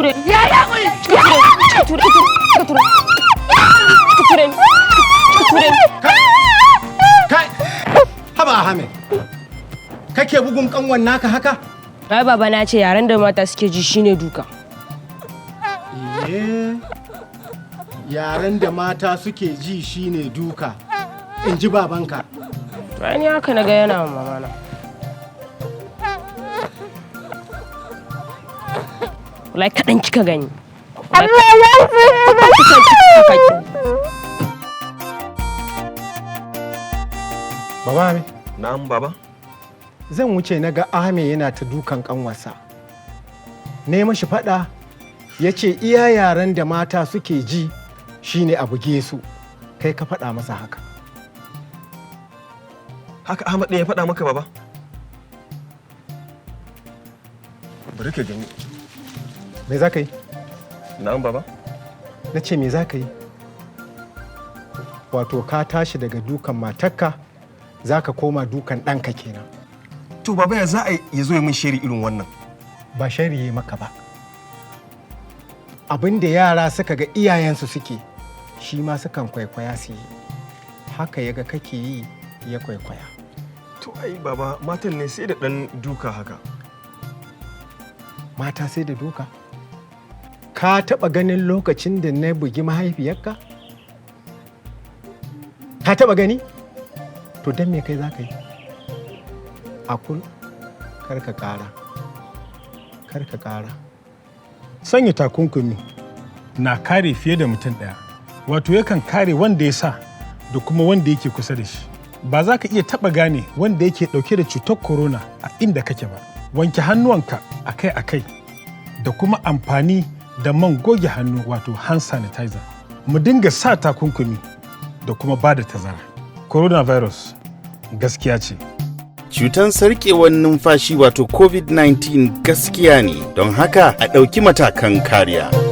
Ture. Ya ya Ture. Ture. Ture. Ture. Ture. Kai! Haba Ahmed. Kake bugun kanwan naka haka? Ai baba na ce yaren da mata suke ji shine duka. Eh. Yaren da mata suke ji shine duka. In ji babanka. To ai ni haka na ga yana wa mama na. Wallahi kaɗan kika gani. Wallahi kika ki. Baba Ahmed. Na'am baba. Zan wuce na ga Ahmed yana ta dukan kanwarsa. Ne mashi faɗa ya ce iya yaren da mata suke ji shine a buge su. Kai ka faɗa masa haka. Haka Ahmad ɗin ya faɗa maka, baba? Bari ka gani. Me za ka yi? Na'am baba. Na ce me za ka yi? Wato ka tashi daga dukan matarka za ka koma dukan ɗanka kenan. To baba, ya za a ya zo ya min shiri irin wannan? Ba shariye maka ba. Abin da yara suka ga iyayensu suke, shi ma sukan kwaikwaya su yi. Haka ya ga kake yi ya kwaikwaya. To ai baba, matan ne sai da ɗan duka haka. Mata sai da duka? Ka taɓa ganin lokacin da na bugi mahaifiyarka? Ka taɓa gani? To don me kai za ka yi? Akul, kar ka ƙara. Kar ka ƙara. Sanya takunkumi na kare fiye da mutum ɗaya. Wato yakan kare wanda ya sa da kuma wanda yake kusa da shi. Ba za ka iya taɓa gane wanda yake ɗauke da cutar corona a inda kake ba. Wanke hannuwanka akai-akai da kuma amfani da man goge hannu, wato hand sanitizer. Mu dinga sa takunkumi da kuma ba da tazara. Coronavirus gaskiya ce. Cutan sarkewar numfashi wato COVID-19 gaskiya ne, don haka a ɗauki matakan kariya.